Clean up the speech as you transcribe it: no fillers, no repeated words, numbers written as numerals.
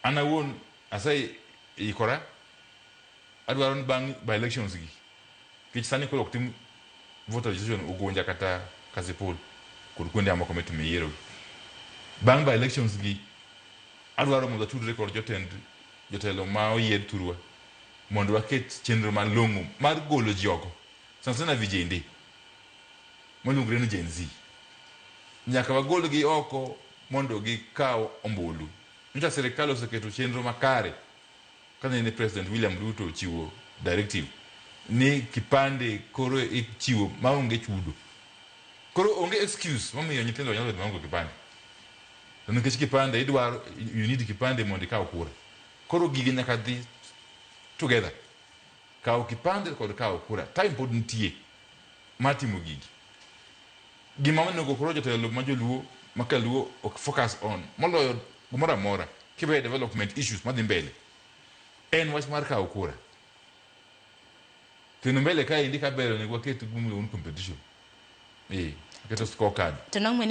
An awuon aseikora, adwaro ni bang' by elections gi, nikech sani koro ok tim voter registration Ugunja kata Kasipul kod kuonde mamoko mitime yiero gi. Bang' by elections gi, adwaro mondo atudre kod jotend jotelo ma oyier thurwa mondo waket chenro malong'o mar golo ji oko, sana sana vijende maluongre ni Gen Z. Nyaka wagolgi oko mondo gikaw ombulu. Nyocha sirikal oseketo chenro makare kane President William Ruto ochiwo directive ni kipande koro ichiwo maonge chudo. Koro onge excuse momiyo nyithindo nyalo bedo maonge kipande. To nikech kipande idwaro, you need kipande mondo ikaw kura. Koro gigi nyaka dhi together. Kawo kipande kod kawo kura. Time pod nitie mar timo gigi. Gima onego koro jotelo ma joluo ma kaluo ok focus on moloyo gimoro amora kiweyo development issues madhi mbele en wach mar kawo kura. Kendo mbele kaendi kaber onego waket gima iluongo ni competition. Waketo scorecard. To nang'o.